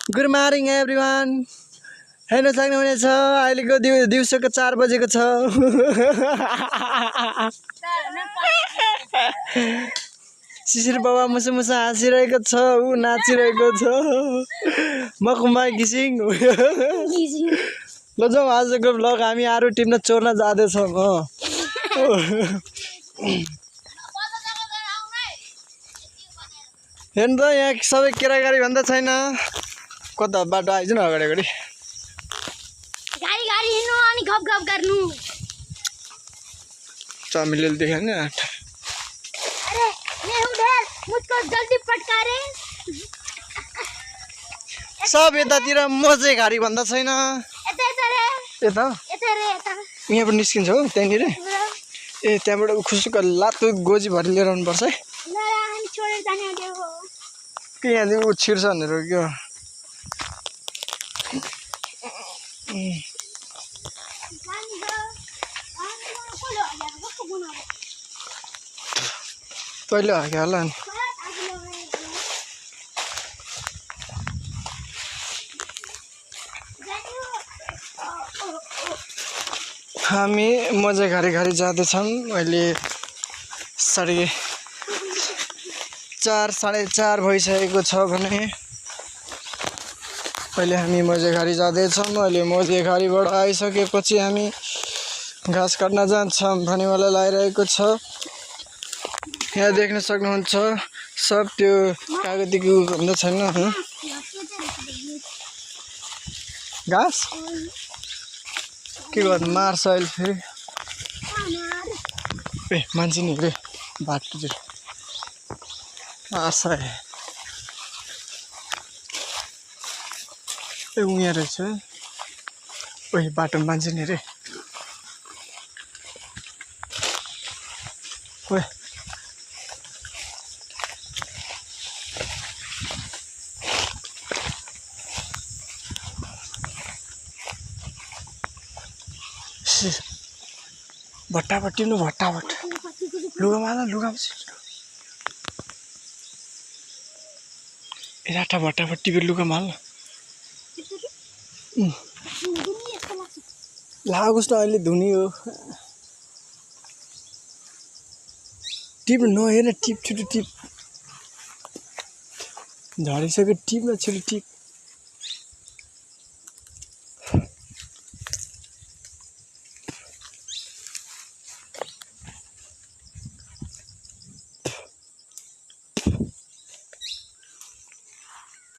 Good morning everyone. हेर्न सक्नुहुनेछ अहिलेको दिउँसोको 4 बजेको छ। शिशिर बाबा मुसु मुसु हाँसिरहेको छ, ऊ नाचिरहेको छ। मकुमा घिसिङ। ल जाउँ आजको भ्लग हामी आरु टिप्न चोर्न जाँदैछौँ। हेर्नु त यहाँ सबै केरागारी भन्दा छैन। कता बाटो आइज न अगाडि अगाडि। गाडी गाडी हिँड्नु अनि गफ गफ गर्नु। चमेलीले देख्यो नि। अरे मैं हूं ढेर, मुझको जल्दी पटकारे। सब यतातिर मजे घारी भन्दा छैन। यता यता रे। यता यता रे यता। यहाँबाट निस्किन्छ हो त्यहाँनिर। ए त्यहाँबाट खुसुक लातो गोजी भरि लिएर आउनुपर्छ है। ल हामी छोडेर जाने आँट्यो हो। के यहाँ ऊ छिर्छ भनेर क्या। तैँले हाक्यो होला नि। हामी मजा घारी घारी जाँदैछौँ। अहिले 4:30 4:30 भइसकेको छ भने अहिले हामी मजेघारी जाँदैछौँ। अहिले मजेघारीबाट आइसकेपछि हामी घाँस काट्न जान्छौँ भन्ने मलाई लागिरहेको छ। यहाँ देख्न सक्नुहुन्छ सब त्यो कागतीको भन्दा छैन घाँस के गर्नु मार्छ अहिले फेरि। ए मान्छे नि रे बाटोतिर आशा ए उहाँ रहेछ। ओइ बाटोमा मान्छे नि रे। ओइ भट्टाभट टिप्नु भट्टाभट लुगा माल लुगा राठा भट्टाभट टिपेर लुगा माल लागोस् न अहिले धुनी हो। टिप नहेर टिप छिटो टिप झरिसक्यो टिप न छिटो टिप।